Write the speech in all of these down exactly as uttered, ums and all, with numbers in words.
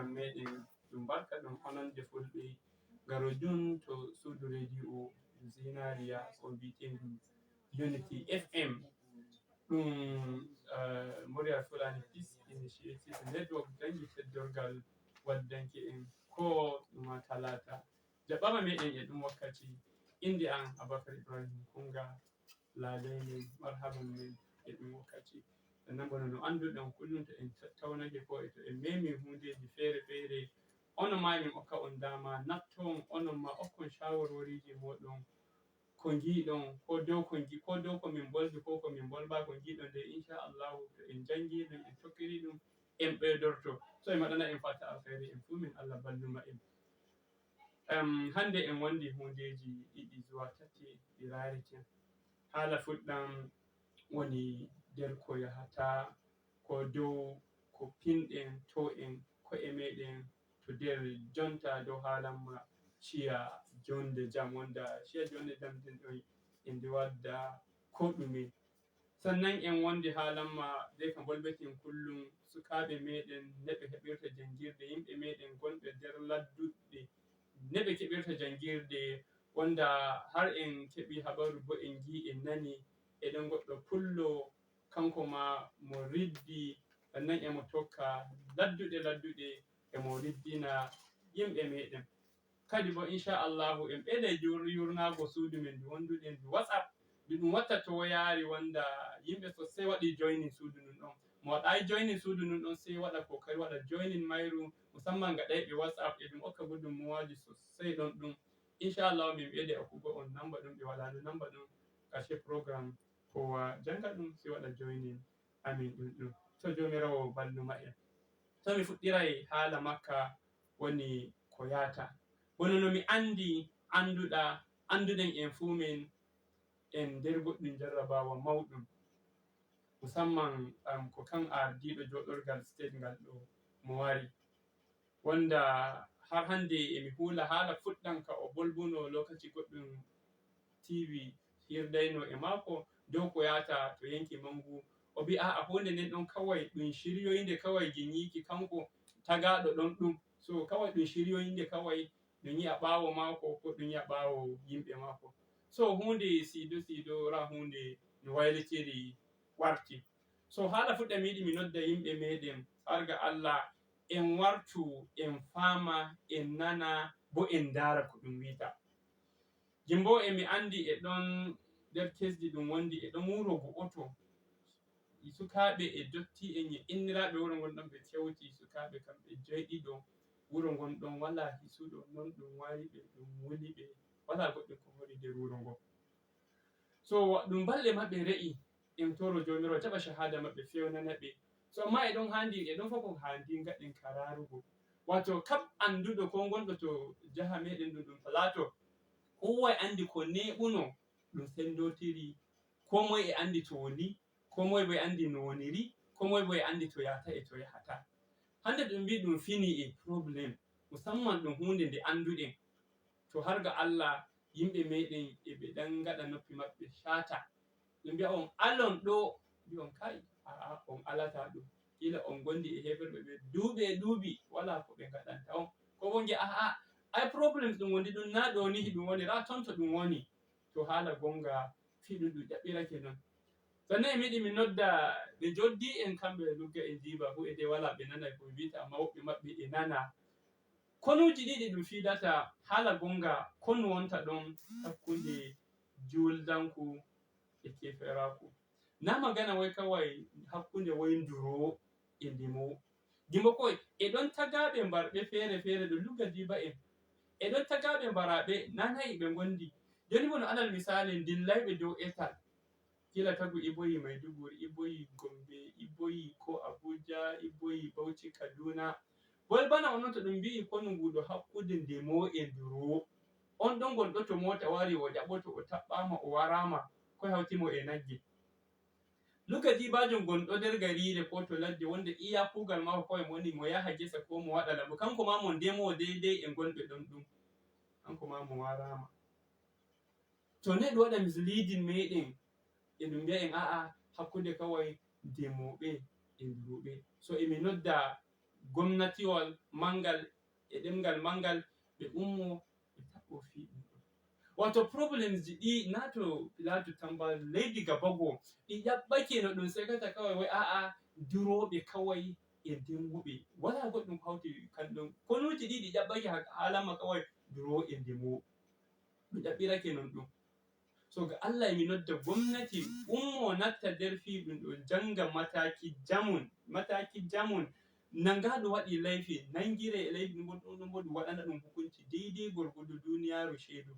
Meɗen ɗum barka ɗum honande fulɓe garo jun to suudu radio zinariya ko mbiyeteendu Unity F M. Ɗum uh, Montreal Fulani Peace Initiative Network dangi teddorgal waddanke en ko ɗuma talata. Jaɓɓama meɗen e ɗum wakkati. Inde an Abakar Ibrahim Kunga. Laaley men, marhaban men e ɗum wakkati. Sannan bana no annduɗon kullum to en tattaunake ko e to en memi hundeji feere-feere, onon ma min okka on dama natton onon ma okkon shawaroriji moɗon ko ngiɗon ko dow ko ngi ko dow ko min boldi ko ko min bolba ko ngiɗon de, insha Allahu to en jangi ɗum en tokkiri ɗum en ɓeydorto. So e maɗana en fata alkhairi en fuu min Allah balluma en. Em, hannde en wondi hundeeji ɗiɗi zuwa tati ɗi raareten. Haala fuɗɗam woni nder ko yahata ko dow ko pinɗen to en ko'e meɗen to nder jonta dow haalamma ciya jonde jam wonda ciya jonde jam den ɗon e nde wadda ko ɗume. Sannan en wondi haalamma dey ka mbolbeten kullum sukaaɓe meɗen neɓe heɓirta janngirde yimɓe meɗen gonɓe nder ladduɗe neɓe keɓirta janngirde wonda har en keɓi habaru bo en ngi en nani eɗen goɗɗo pullo kanko ma mo riddi sannan emo tokka ladduɗe ladduɗe emo riddina yimɓe meɗen. Kadi bo insha Allahu en ɓeyday yurnaago suudu men ndu wonduɗen ndu WhatsApp ndu ɗum watta towoyaari wonda yimɓe sosai waɗi joinin suudu ndun ɗon. Mo waɗayi joinin suudu ndun ɗon sai waɗa kokari waɗa joinin mairu musamman gaɗayɓe WhatsApp e ɗum okka gudunmuwaaji sosai ɗon ɗum. Insha Allahu min ɓeyday okkugo on namba ɗum ɓe waɗa ndu namba ɗum karshe program kowa janga ɗum sai waɗa joinin. Amin ɗum ɗum to jomirawo balluma en. To mi fuɗɗiray haala makka woni ko yaata. Bono no mi anndi annduɗa annduɗen en fuu men en nder goɗɗum jarrabawa mawɗum musamman am ko kan ardiiɗo jooɗorgal state ngal ɗo mo wari wonda har hannde emi huula haala fuɗɗam ka o bolbuno lokaci goɗɗum tv hirdayno e maako dow ko yahata to yanki mangu o bi a'a huunde nden ɗon kawai ɗum shiryoyinde kawai ginyiki kanko tagaɗo ɗon ɗum so kawai ɗum shiryoyinde kawai ɗum yi'a ɓawo maako ko ɗum yi'a ɓawo yimɓe maako so huunde sido sido ra huunde no waylitiri warti so haala fuɗɗam yiɗi mi nodda yimɓe meɗen arga allah en wartu en faama en nana bo en ndaara ko ɗum wi'ata. Jimbo e mi anndi e ɗon nder kesdi ɗum wondi e ɗon wuro go'oto. Sukaaɓe e dotti'en e inniraaɓe wuro ngon ɗon ɓe kewti sukaaɓe kamɓe joyɗiɗo. Wuro ngon ɗon walaa hisuɗo non ɗum wari ɓe ɗum wuli ɓe walaa goɗɗum ko hori nder wuro ngon. So ɗum balɗe maɓɓe re'i en toro jomiro jaɓa shahada maɓɓe fewnana ɓe so amma e ɗon handi e ɗon fof ko handi gaɗen ka rarugo wato kab anduɗo ko gonɗo to jaha meɗen ɗum ɗum plato kowa e andi ko neɓuno ɗum sendotiri ko moye e andi to woni ko moye bo e andi no woniri ko moye bo e andi to yahata e to yahata hande ɗum mbi ɗum fini e problème musamman ɗum hunde nde anduɗen to har ga Allah yimɓe meɗen e ɓe ɗan gaɗa noppi maɓɓe shata ɓe mbiya on alon ɗo mbi on kai a'a on alata ɗum kila on gondi e heferɓe ɓe duuɓi e duuɓi wala ko ɓe gaɗanta on ko bo ngiya a'a ay problems ɗum wondi ɗum na ɗo nihi ɗum woni ra tonto ɗum woni to hala gonga fi ɗum ɗum ɗaɓɓirake non sannan e miɗi mi nodda ɓe joddi en kamɓe lugga e jiba hu e de wala ɓe nanay ko wiita amma woɓɓe maɓɓe e nana konuuji ɗiɗi ɗum fiidata haala goonga konu wonta ɗoon hakkunde juuldanku e keeferaaku. Na magana woy kaway hakkunde woy nduroowo e ndemoowo. Gimbo koy e ɗoon tagaaɓe mbarɓe feere feere ɗo lugga diiba en. E ɗoon tagaaɓe mbaraaɓe na nayi ɓe ngondi. Jooni bono alal misaali ndillayɓe dow etal. Kila tagu iboyi maiduguri iboyi gombe iboyi ko abuja iboyi bauchi kaduna bol bana onon to ɗum mbi'i konu nguɗo hakkude ndemo e nduro on ɗon gonɗo to mota wari o ƴaɓoto o taɓɓama o warama ko hawti mo e nagge luka jibajo gonɗo nder garire ko to ladde wonde iya kugal mako koye moni mo yaha gesa ko mo waɗa laɓo kanko ma mo ndemo deydey e gonɓe ɗon ɗum kanko ma mo warama to neɗɗo waɗa misleading meɗen e ɗum mbiya en a'a hakkunde kawai ndemoɓe e nduroɓe so emi nodda gomnatiwal manngal e ɗemngal manngal, ɓe ummo ɓe taɓɓo fii ɗum ɗoo. Wato problemsji ɗi naa to Pilaatu Tamba leydi Gabago ɗi ƴaɓɓake no ɗum sekata kawai wai a'a durooɓe kawai e ndemooɓe. Walaa goɗɗum ko hawti kan ɗon. Konuuji ɗi ɗi ƴaɓɓake ha-, haalamma kawai duroowo e ndemoowo. Ɗum ƴaɓɓirake non ɗum. So ga Allah e mi nodda gomnati ummo natta nder fii ɗum ɗo janga mataki jamun, mataki jamun nanga ɗum waɗi laifi nangire e laifi ɗum ɗum ɗum ɗum waɗana ɗum hukunci daidai gorgodo duniyaaru sheedu.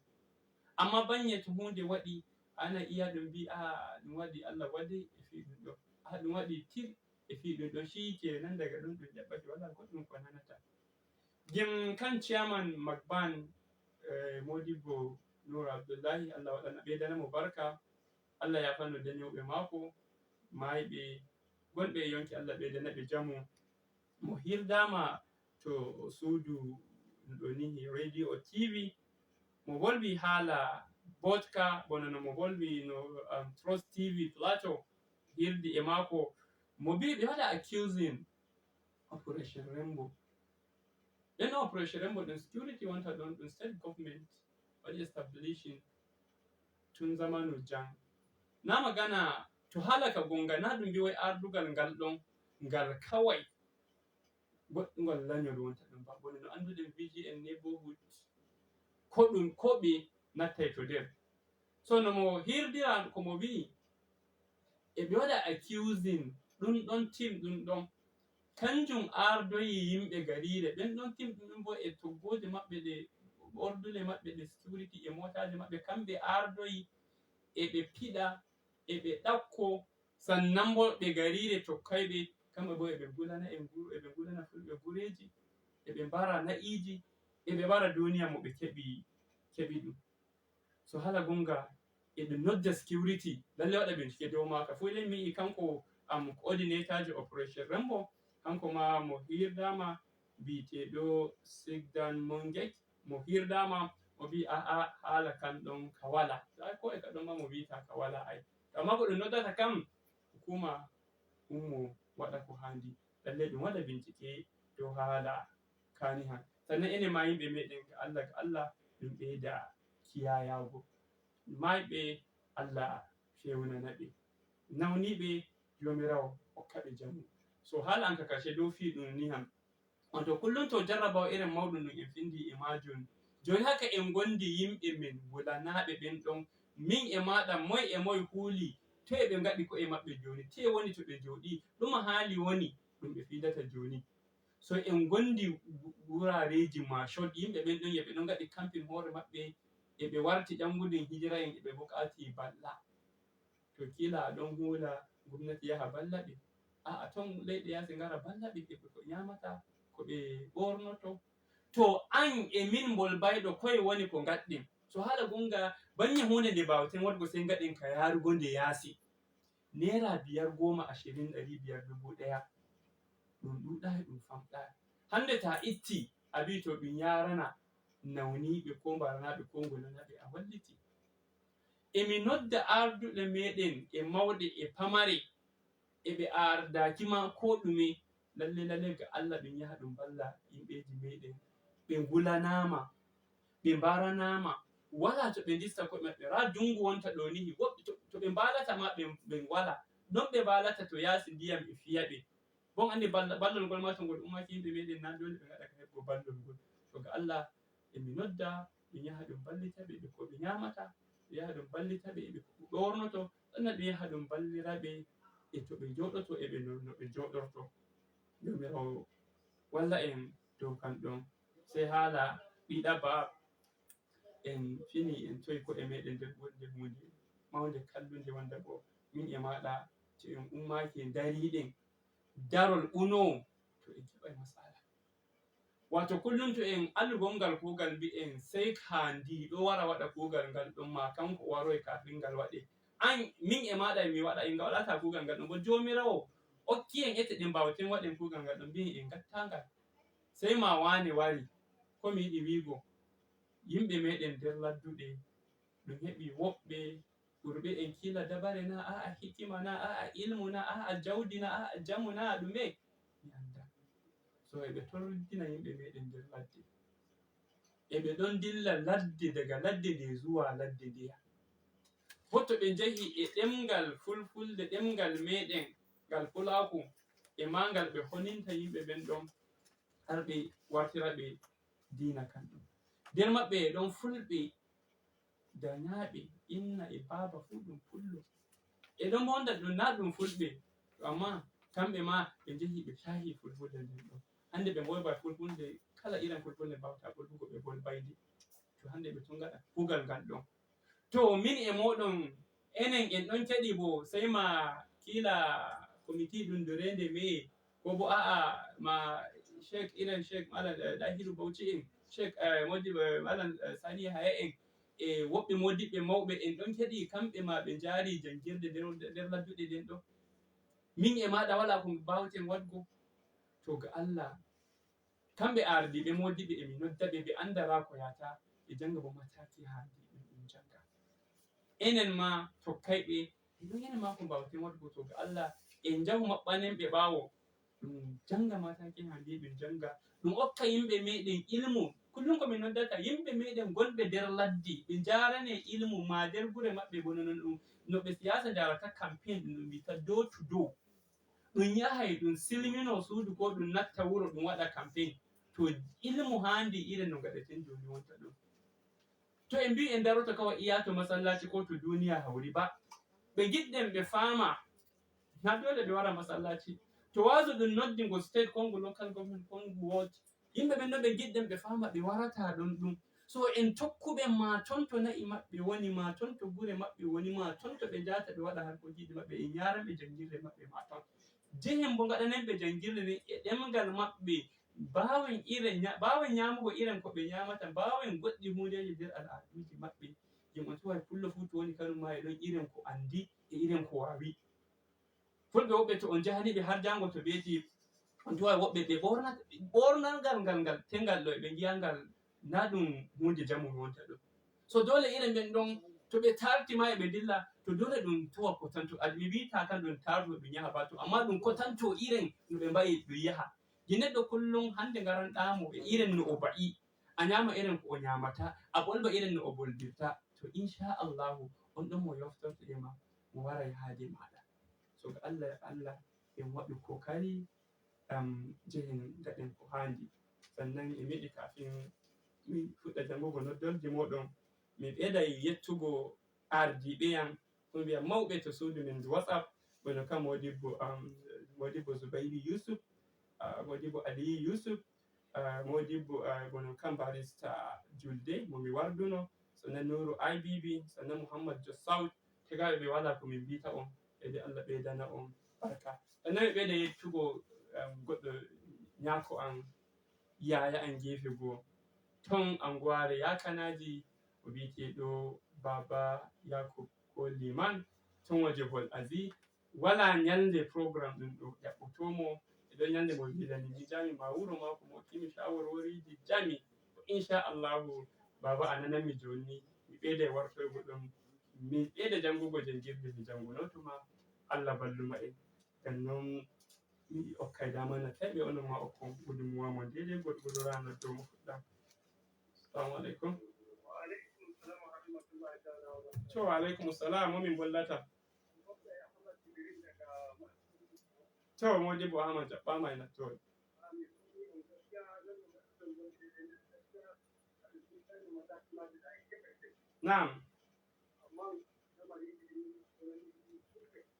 Amma banye to hunde waɗi ana iya ɗum bi a ɗum waɗi Allah waɗi e fii ɗum ɗo a ɗum waɗi tir e fii ɗum ɗo shi kenan daga ɗum ɗum ƴaɓɓake wala goɗɗum ko nanata. Gim kan chairman Magban eh, Modibbo Nura Abdullahi, Allah waɗana ɓeydana mo barka, Allah yafano dañooɓe maako, maayɓe, gonɓe e yonki, Allah ɓeydana ɓe jamu. Mo hirdaama to suudu ɗo nihi radio T V, mo volwi haala botka, bono no mo volwi no um, Trust T V Plateau, hirdi e maako, mo bi ɓe waɗa accusing Operation Rainbow. Ɓen Operation Rainbow ɗum security wonta ɗon, ɗum state government waɗi establishing tun zamanu jan. Na magana to haala ka gonga na ɗum mbiwai ardugal ngal ɗon ngal kawai goɗɗungol lanyol wonta ɗum ba. Bone no annduɗen V G N neighborhood ko ɗum ko ɓe nattai to nder. So no mo hirdira ko mo wi'i e ɓe waɗa accusing ɗum ɗon tim ɗum ɗon kanjum ardoyi yimɓe gariire ɓen ɗon tim ɗum ɗum bo e toggooje maɓɓe ɗe ordule maɓɓe ɗe security e mootaaji maɓɓe kamɓe ardoyi e ɓe piɗa e ɓe ɗakko sannan bo ɓe gariire tokkayɓe kamɓe bo eɓe ngulana e nguru eɓe ngulana fulɓe gureeji eɓe mbara na'iiji eɓe mbara duniya mo ɓe keɓi keɓi ɗum. So hala gonga eɓe nodda security lalle waɗa bincike dow maaka fof eɗen mi'i kanko am coordinatorjo operation rembo kanko ma mo hirdama biyeteɗo sigdan mongek mo hirdama o wi a'a hala kan ɗon ka wala ko e ka ɗon ma mo wita ka wala ay to amma ko ɗum noddata kam hukuma ummo waɗa ko handi lalle ɗum waɗa bincike dow hala kani han sannan ene ma yimɓe meɗen ga Allah ga Allah ɗum ɓeyda kiyayago mayɓe Allah fewnana ɓe nawniɓe jomirawo hokka ɓe jamu so hala an ka kashe dow fi ɗum ni han on to kullum to jarrabawa irin mawɗum ɗum en findi e majum joni haka en gondi yimɓe men wulanaɓe ɓen ɗon min e maɗa moy e moy huuli to eɓe gaɗi ko e maɓɓe joni te woni to ɓe jooɗi ɗuma haali woni ɗum ɓe fidata joni so en gondi wurareji ma shot yimɓe ɓen ɗon yeɓe ɗon gaɗi campin hoore maɓɓe eɓe warti ƴanguden hijira en eɓe bukati balla to kila a ɗon hula gomnati yaha balla ɓe a'a ton leyɗe yasi ngara balla ɓe ɓe ko ñamata ko ɓe ɓornoto to an e min mbol bayɗo koye woni ko gaɗɗen so hala gonga banye hunde nde mbawten waɗugo sey gaɗen ka yarugo nde yasi Neera biyar goma ashirin ɗari biyar dubu ɗaya ɗum ɗuuɗaay ɗum famɗaay. Hannde ta itti a bii to ɗum yaarana nawniiɓe koo mbaranaaɓe koo ngonanaaɓe a walliti. Emi nodda arduɓe meeɗen e mawɗe e pamare e ɓe ardaaki ma koo ɗume Lalle lalle ga Allah ɗum yaha ɗum balla yimɓeeji meeɗen ɓe ngulanaama ɓe mbaranaama walaa to ɓe ndista koye maɓɓe raa ndunngu wonta ɗo nihi woɓɓe to ɓe mbaalata ma ɓe wala non ɓe mbaalata to yaasi ndiyam e fiya ɓe bon anndi ballol ngol ma to ngol ummaki yimɓe meeɗen na doole ɓe ngaɗa ka heɓgo ballol ngol to ga Allah emi nodda ɗum yaha ɗum ballita ɓe ɓe ko ɓe ñaamata ɗum yaha ɗum ballita ɓe ɓe ko ɓe ɓornoto ɗonna ɗum yaha ɗum ballira ɓe e to ɓe jooɗoto e ɓe no ɓe jooɗorto Joomiraawo walla en dow kan ɗon. Sey haala ɗiɗaɓa, en fini en towi ko'e meeɗen nder wonde huunde mawnde kallunde wonda boo min e maaɗa to en ummaaki en ndariiɗen darol ɓunoowo to en keɓay masala. Waato kullum to en alugol ngal kuugal mbi'en sey ka ndi ɗo wara waɗa kuugal ngal ɗon ma kanko o waroy kafin ngal waɗe. An min e maaɗa e mi waɗa en ngaɗata kuugal ngal ɗon bo Joomiraawo okki en ete ɗe mbaawten waɗen kuugal ngal ɗon mbi'en en ngattaa ngal. Sey ma waane wari ko mi yiɗi wi'go yimɓe meeɗen nder ladduɗe ɗum heɓi woɓɓe ɓurɓe en kiila dabare naa a'a hikima naa a'a ilmu naa a'a jawdi naa a'a jamu naa ɗume mi anndaa. Eɓe torrina yimɓe meɗen nder ladde. Eɓe ɗon dilla ladde, daga ladde nde zuwa ladde ndeya. Hoto ɓe njahi e ɗemngal fulfulde, ɗemngal meɗen ngal pulaaku, e maa ngal ɓe honinta yimɓe ɓen ɗon, har ɓe wartira ɓe diina kan ɗon. Nder maɓɓe e ɗon fulɓe dañaaɓe, inna e baaba fuu ɗum pullo. E ɗon mbo wonda ɗum naa ɗum fulɓe, to amma kamɓe maa ɓe njehi ɓe caahi fulfulde nden ɗon. Hannde ɓe mbolba fulfulde, kala irin fulfulde mbawta ɓolbugo ɓe mbolbayde. To hannde ɓe tun ngaɗa kuugal ngal ɗon. To min e mooɗon, enen en ɗon keɗi bo, sey ma kiila komiti ɗum doreende meye, ko bo a'a ma Sheikh irin Sheikh Malam, eh, Dahiru Bauchi en, Sheikh, eh, Modibo, eh, Malam, eh, Sani Yahaya en, e woɓɓe moodiɓɓe mawɓe en ɗon keɗi kamɓe ma ɓe njaari janngirde nder, nder ladduɗe ɗen ɗo. Min e maaɗa walaa ko mbaawten waɗgo. To ga Allah, kamɓe ardiiɓe moodiɓɓe e mi nodda ɓe, ɓe anndara ko yahata, ɓe jannga bo mataaki haandi ɗum ɗum jannga. Enen ma tokkayɓe, e ɗon enen ma ko mbaawten waɗgo to ga Allah, en njahu maɓɓanen ɓe ɓaawo. Ɗum jannga mataaki haandi ɗum jannga. Ɗum okka yimɓe meɗen ilmu. Kullum ko min noddata yimɓe meɗen gonɓe nder ladde, ɓe njaarane ilmu ma nder gure maɓɓe bono non ɗum. No ɓe siyaasa njaarata campaign ɗum, ɗum wi'ata door to door. Ɗum yahay ɗum silmino suudu ko ɗum natta wuro ɗum waɗa campaign. To ilmu haandi irin no ngaɗeten jooni wonta ɗum. To en mbii en daroto kawai iya to masallaci ko to duniya hawri ba. Ɓe ngiɗɗen ɓe faama. Na doole ɓe wara masallaci. To waazu ɗum noddi ngo state, ko ngu local government, ko ngu ward. Yimɓe ɓen ɗon ɓe ngiɗɗen ɓe faama ɓe warata ɗon ɗum. So en tokkuɓe ma ton to na'i maɓɓe woni, ma ton to gure maɓɓe woni, ma ton to ɓe njahata ɓe waɗa harkoojiiji maɓɓe, en yaaran ɓe janngirde maɓɓe ma ton. Njehen bo ngaɗanen ɓe janngirde nden e ɗemngal maɓɓe. Mbaawen irin nya-, mbaawen nyaamugo irin ko ɓe nyaamata, mbaawen goɗɗi huundeeji nder al'aduuji maɓɓe. Jom on taway pullo fuu to woni kanum ma e ɗon irin ko anndi e irin ko waawi. Fulɓe woɓɓe to on njahani ɓe har jaango to beeti, on taway woɓɓe ɓe ɓorna-, ɓornangal ngal ngal tengal ɗo, ɓe ngi'a ngal na ɗum huunde jamanu wonta ɗo. So doole irin ɓen ɗon, to ɓe taarti ma e ɓe ndilla, to doole ɗum tawa ko tanto. Ad-, mi wi'ataa kan ɗum taarto ɗum yaha ba to, amma ɗum ko tanto irin no ɓe mba'i ɗum yaha. Gi neɗɗo kullum hannde ngaranɗaa mo e irin no o ba'i, a nyaama irin ko o nyaamata, a ɓolba irin no o ɓolbirta. To, insha Allahu, on ɗon mo yoftorto e ma, mo wara yahaade maaɗa. So ko Allah, Allah en waɗu kokari, am, njehen ngaɗen ko haandi. Sannan e mi yiɗi kafin mi fuɗɗa janngugo noddolji mooɗon, mi ɓeyday yettugo ardiiɓe yam, ko mbiya mawɓe to suudu men ndu WhatsApp, bono ka Modibbo, am, Modibbo Zubayri Yusuf, ah, Modibbo Aliyu Yusuf, ah, Modibbo, ah, bono ka Barista Julde mo mi warduno, sannan Nuru I B B, sannan Muhammad Jo Saud, tagaaɓe ɓe walaa ko min mbita on, e de Allah ɓeydana on barka. Sannan mi ɓeyda yettugo, am, goɗɗo nyaako an, yaaya an geefe goo, ton Anguwaare Yakanaaji, o wi'eteeɗo Baaba Yakub ko Liman, ton Waje Bol Azi, walaa nyalnde program ɗum ɗo ƴaɓɓotoo mo, e ɗon nyalnde mo wi'lani mi jami ma wuro maako mo hokkimi shawarwariiji jami. Ko insha Allahu, Baaba a nananmi jooni, mi ɓeyday wartoygo ɗum, mi ɓeyda janngugo janngirde mi jannguno tuma, Allah balluma en. Ngam non, mi okkay dama na tawi onon ma okkon gudunmuwa mon daidai gwargwado ranar domin fuɗɗa. Assalamu alaikum. To, wa alaikum salam, mo min bollata? To, Modibbo Ahmad jaɓɓaama e nattoore. Naam.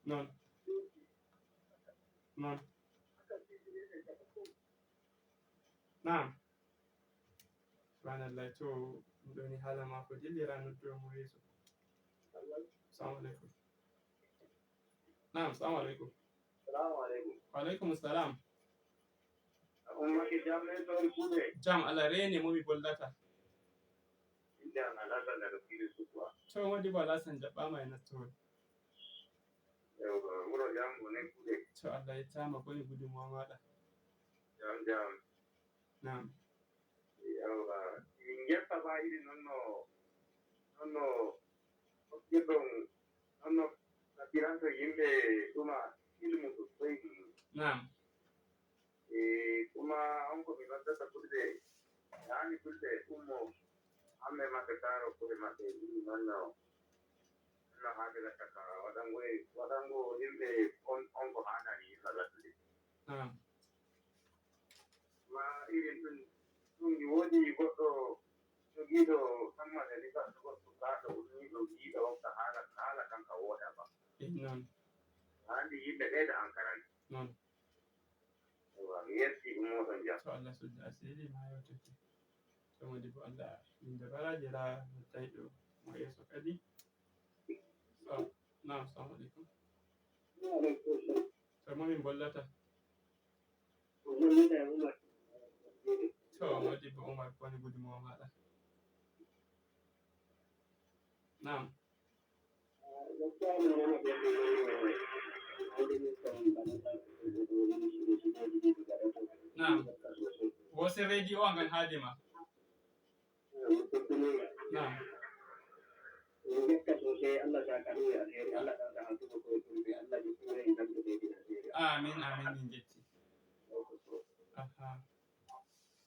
Non. Non. Naam. Subhanallah, to ɗum ɗo ni haala maako dillira noddowo mo yeeso. Salamu aleykum. Naam, salamu aleykum. Salamu aleykum. Wa aleykum salam. A ummake jam e toon kuuɗe? Jam, Allah reene mo mi bollata. Innde am Alasan daga Fiiri Sukuwa. To, Modibbo Alasan jaɓɓaama e nattoore. Yawwa, wuro jam, ko nen kuuɗe? To, Allah yettaama, ko woni gudunmuwa maaɗa? Jam, jam. Naam. Yawwa, min ngeppa ba iri non no, non no hokkirɗon, non no kaɓɓiranto yimɓe ɗuma ilmu sosai. Naam. E kuma on ko mi noddata fulɓe, yani fulɓe ummo, amme maɓɓe karo kuɗe maɓɓe, ɗum nonno, nonno haade gattaka waɗango e, waɗango yimɓe on, on ko haanani yimɓe gattude. Naam. Ma irin ɗum, ɗum mi woodi goɗɗo jogiiɗo hammade ni, ka goɗɗo kaaɗo ummiiɗo yiiɗo hokka haala, haala kan ka wooɗa ba. Eh, noon. Haandi yimɓe ɓeyda ankarani. Noon. Eywa, mi yetti ɗum moɗon jam. To Allah sudda asiri ma yewtete. To modi bo Allah min dabaraaji ra tayɗo mo yeeso kadi. So, naam, salamu aleykum. Wa aleykum salam. To mo min bollata? Ko bollata e Umar. To modi bo Umar, koni gudunmawa maɗa? Naam. Naam. Wo se radio o ngal haade ma. Naam. Amin, amin, min jetti. Aha.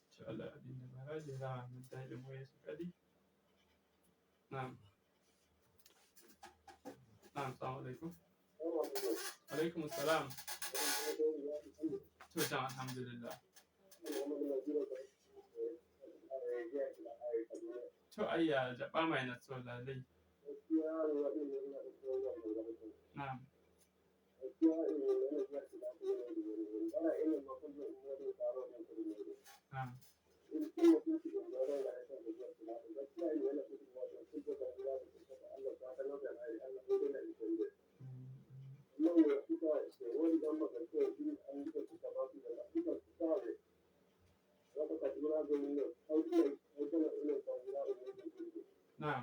Inchallah, ɗin dabaraaji ra noddayɓe mo yeeso kadi. Naam. Naam, salamu aleykum. Aleykum salam. To jam, alhamdulillah. To ayya, jaɓɓaama e nattola ley. Naam. Naam. Naam.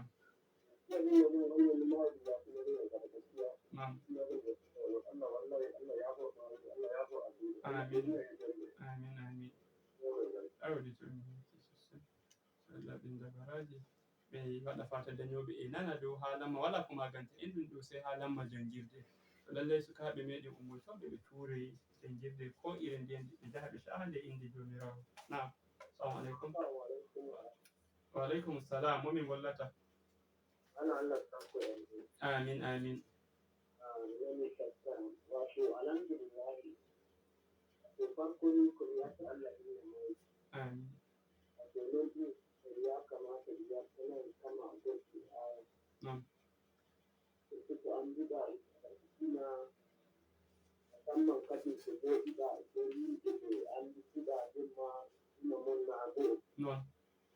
Naam. Amin. Amin, amin. Awdi to min yetti sosai. So Allah ɗin dabaraaji, ɓe waɗa fata dañooɓe e nana dow haalamma, wala ko maganta en ɗum ɗo, sey haalamma janngirde. To lallay sukaaɓe meɗen ummoytooɓe ɓe tuuroy janngirde ko ire nden, ɓe njaha ɓe caha nde innde Joomiraawo. Naam. Salamu aleykum. Wa aleykum salam. Mo min gollata? Ana Allah kanko en. Amin, amin. Ah, mi woni Sattan. Wato, alhamdulillahi. Wato, farko ni ko mi yetta Allah inna moƴƴi. Amin. Wato, non ɗum, ko ya kamata mi yetta non kama a goɗɗi aya. Naam. Surtout ko annduɗaa e ina, musamman kadi ko jooɗiɗaa e dow yimɓe ɓe annduɗaa ɗum ma, ɗum mon naa goo. Noon.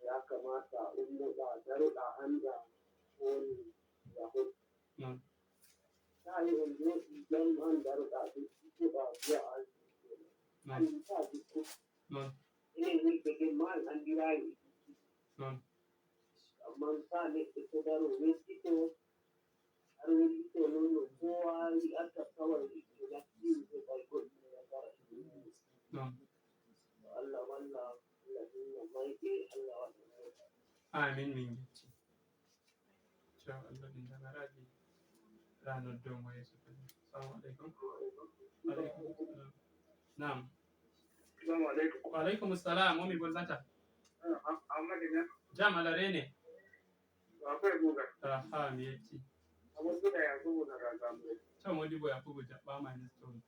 Ya kamata ummoɗaa, daroɗaa, anndaa ko woni Yahuud. Noon. Taa yo on njooɗii jam, an daroɗaa, ɓe jikkuɗaa, mbiya an jikkuɗaa. Noon. An taa jikku. Noon. Enen yimɓe ɓe ma en anndiraayi e jikku. Noon. Ammaa taa neɗɗo to daro wedditoo, Aɗa wellitoo noon no ko waawi adda taway ɓe nattiiɓe ɓay goɗɗum e dara. Noon. Yo Allah walla, Allah hinna mayɓe, Allah waɗa moƴƴi. Amin, min njetti. Ceerno Allah ɗin dabaraaji. Ra noddo mo yeeso kadi. Salamu aleykum. Aleykum salam. Naam. Salamu aleykum. Wa aleykum salam. Mo mi gollata? Ah, Am-, Ammadi na? Jam ala reene. Wa koy Boubacar. Aha, mi yetti. Amadou Boubacar Yakubu na Ragambe. To Modibo Yakubu jaɓɓaama e nestoon.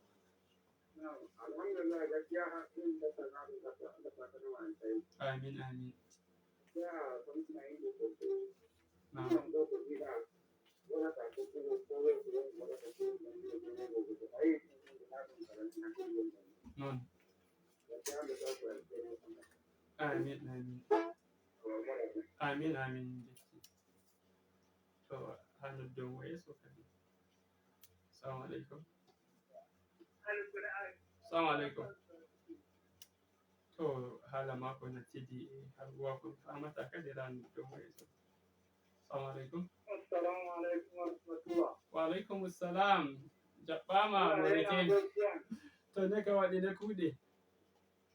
Naam, alhamdulillah, gaskiya ha ɗin da ta na da ta da ta na wani sai. Amin, amin. Ya san suna yin da ko. Naam. Ina da ko gida. Wala ta ko ko ko ko wala ta ko. Ai, na ko. Noon. Amin, amin. Amin, amin, min njetti. To, haa nodden mo yeeso kadi. Salamu aleykum. Salamu aleykum. To, haala maako na cidi e har uwa kon faamata kadi raa nodden mo yeeso. Salamu aleykum. Assalamu aleykum wa rahmatullah. Wa aleykum salam. Jaɓɓaama, Moritani. To, ne ka waɗi ne kuuɗe?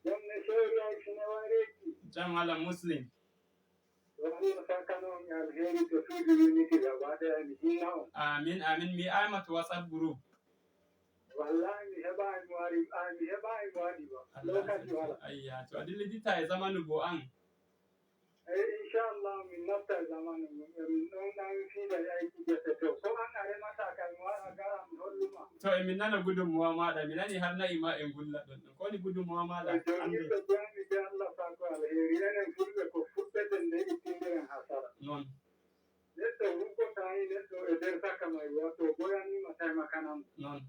Jam ne seeri ay sine wareeji. Jam ala Muslim. Wani sakano mi alheri to suudu unity gaba ɗaya mi hinna on. Amin, amin. Mi ama to WhatsApp group. Wallahi, mi heɓaay mo ari, ah, mi heɓaay mo waɗi ba. Allah lokaci sarki. Wala. Ayya, to a dillidita e zamanu bo an. Eh, inchallah, min natta e zamanu mum. E min ɗon ɗan fiida e aiki gese to. Ko an a remata kay, mi wara gara, mi holluma. To e min nana gudunmuwa maɗa, mi nani har na'i ma e ngulla ɗon ɗon. Ko woni gudunmuwa maɗa? E jom yimɓe jami be Allah sako alheri. Enen fulɓe ko fuɗɗeten nde ittindiren hasara. Non. Neɗɗo huɓɓotaani neɗɗo e nder saka may, wato boyaniima taimakanamo. Non.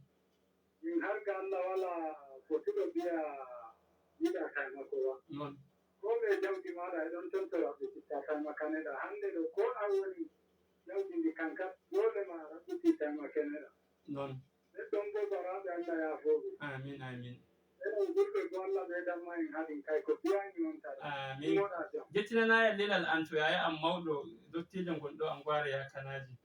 Min har ga Allah wala fotuɗo biya yiɗa taimako ba. Non. Ko ɓe jawdi maɗa e ɗon tonto raɓɓititta taimakane ɗa. Hande ɗo ko a woni jawdi ndi kankat dole ma raɓɓiti taimakane ɗa. Non. Neɗɗon bo baraɓe Allah yafoɓe. Amin, amin. Enen julɓe bo Allah ɓe damma en haɗin kay ko biyani on tara. Amin. Moɗa jam. Jettinanaya lelal an to yaya am mawɗo dottijo ngon ɗo Anguware Yakanaji.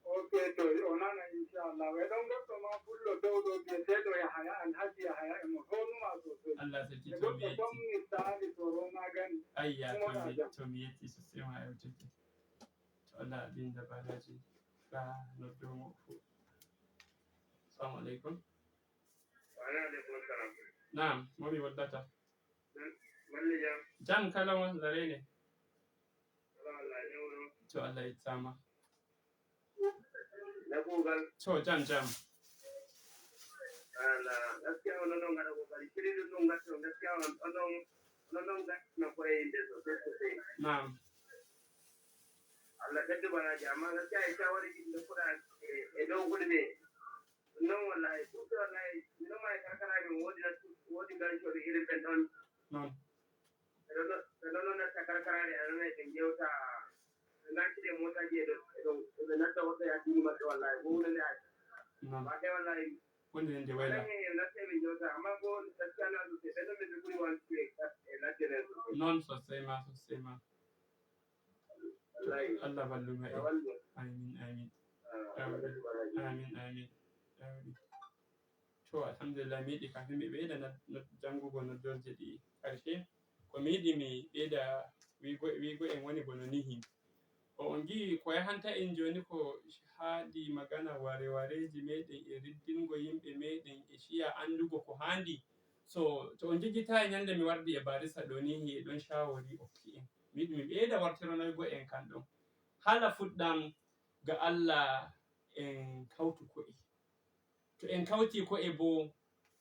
Ok, to o nana inchallah. E ɗon goɗɗo ma fullo dow ɗo biyeteeɗo Yahaya, Alhaji Yahaya e mo honuma sosai. Allah sarki. E to mi goɗɗo yetti. Tommi Sali to Roma gani. Ayya, to moɗa mi, jam. To mi yetti sosai ma e o tete. To Allah binda balaji. Ba noddo mo fu. Assalamu alaikum. Wa alaikum salam. Naam, mo mi woddata? Jam, balle jam. Jam kala on larene. Kala Allah yewno. To Allah ittama. Na kugal. To jam jam. Ala, gaskiya onon non gaɗa kokari. Kiri ɗum ɗum gaskiya on, onon, onon non gaɗa na koye yimɓe sosai sosai. Naam. Allah ɓeddu baraji, amma gaskiya e shawari ɗin ɗo fuɗa e, e dow gulɓe. Non wallahi, ɗum ɗo wallahi, mino ma e karkaraji on woodi natu-, woodi gancooɓe irin ɓen ɗon. Non. Ɓe ɗon, ɓe ɗon nasta karkaraji, a nanay ɓe ngewta, ɓe ngartide mootaaji e ɗo, e ɗo, ɓe nasta woɗɗo e addini maɓɓe wallahi, ko huunde nde ay. Non. Wallahi, wallahi. Huunde nde wayla. Wallahi, en nasti ɓe ngewta, amma ko gaskiya na sosai, ɓen ɗon ɓe ɓuri wantude e, e ladde nden sosai. Non sosai ma, sosai ma. Wallahi. Allah wallu ma e. Amin, amin. Ah, amin, amin. Amin, amin. Amin. To, alhamdulillah, mi yiɗi kafin mi ɓeyda nad-, nad-, janngugo noddorje ɗi karshe. Ko mi yiɗi mi ɓeyda wiigo, wiigo en woni bono nihi. O on ngi'i ko yahanta en jooni ko haadi magana ware wareji meɗen e riddingo yimɓe meɗen e shiya anndugo ko haandi. So, to on jejjitaay ñande mi wardi e barista ɗo nihi e ɗon shawori okki en. Mi yiɗi mi ɓeyda wartironoygo en kan ɗon. Hala fuɗɗam ga Allah en kawtu ko'e. To en kawti ko'e bo,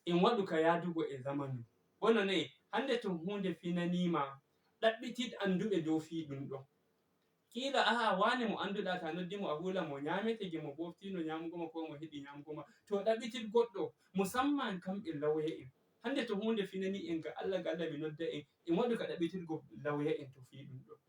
en waɗu ka yaadugo e zamanu. Bono ne, hande to huunde finaniima, ɗaɓɓitit annduɓe dow fii ɗum ɗon. Kiila, a'a, waane mo annduɗaa, ta noddi mo, a huula mo, ñaamete gi mo, boftiino ñaamugo ma, ko mo heɗi ñaamugo ma. To ɗaɓɓitit goɗɗo, musamman kamɓe lawya en. Hande to huunde finani en ga Allah, ga Allah mi nodda en, en waɗu ka ɗaɓɓitirgo lawya en to fii ɗum ɗon.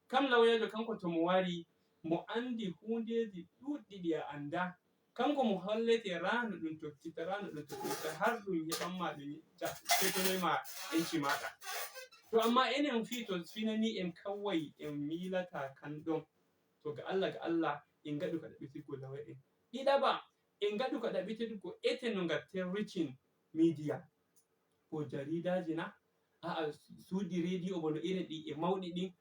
Kam lawyeejo kanko to mo wari, mo anndi huundeeji ɗuuɗɗi ɗi a anndaa. Kanko mo hollete raa no ɗum tokkirta, raa no ɗum tokkirta, har ɗum heɓan ma ɗum ca-, cetonoy ma enci maaɗa. To amma enen fii to finanii en kaway en miilataa kan ɗon. To ga Allah, ga Allah en ngaɗu ka ɗaɓɓitirgo lawye'en. Ɗiɗaɓa, en ngaɗu ka ɗaɓɓitirgo ete no ngatten reaching media. Ko jariidaaji na? A'a, suuɗi reediyo bono irin ɗi e mawɗi ɗin.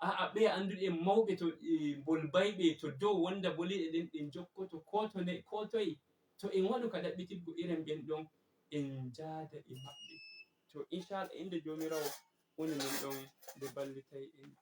A'a, ɓe annduɗen mawɓe to, e, bolbayɓe to dow wonda boliiɗe ɗen, ɗen jokkoto ko to ne, ko toye. To en waɗu ka ɗaɓɓitirgo irin ɓen ɗon, en njaada e maɓɓe. To, inchallah, innde Joomiraawo, huunde nden ɗon nde ballitay en.